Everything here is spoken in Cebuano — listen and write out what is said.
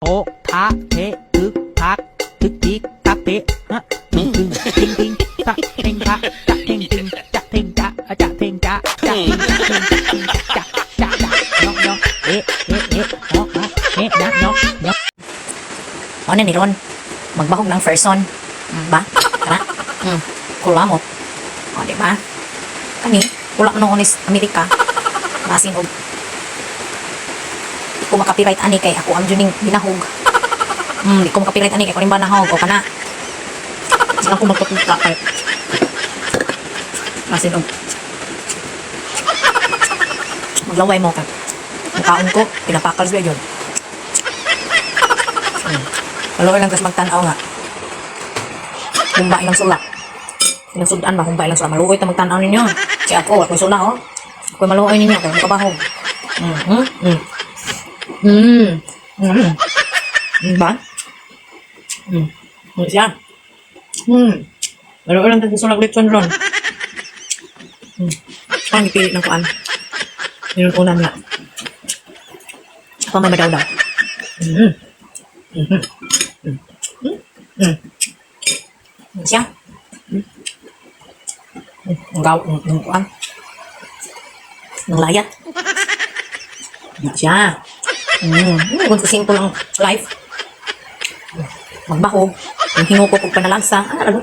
โอะทะเททึกทักทึกทิกทักเตะฮะตึงตึงติงติงตะเทงทะจะเทงตึงจะเทงจะอะจะเทงจะจะเทงจะเทงจะเทงจะจะจะเนาะเนาะเอะเอะเอะเนาะเนาะเอะนะเนาะเนาะ Ano ni ron? Magbahog ng person. Ba? Kana? Kulamot. O, di ba? Kani, wala man ni Amerika. Basin og di ko maka-copyright ani kay ako ang juning binahog. Di ko maka-copyright ani kay ako rin banahog o kana. Di ako magpapita kay basin og maglaway mo ka. Mukaon ko, pinapakal siya yun. Maluoy lang tas magtan-aw nga. Humba ilang sula. Ilang sudan ba, humba ilang sula. Maluoy ta magtan-aw ninyo. Si ako, ako'y sula, oh. Ako'y maluoy ninyo, kaya makabahog. Ba? Ano siya? Maluoy lang tas sulag lechon ron. Ang ipili ng kuan. Inuunan nga. Ako may madaw-daw. Ano siya? Ang gaw, ang kuan. Ang layat. Ano siya? Kung simple ang life. Magbahog. Ang hinukop og panalagsa. Ano, ano?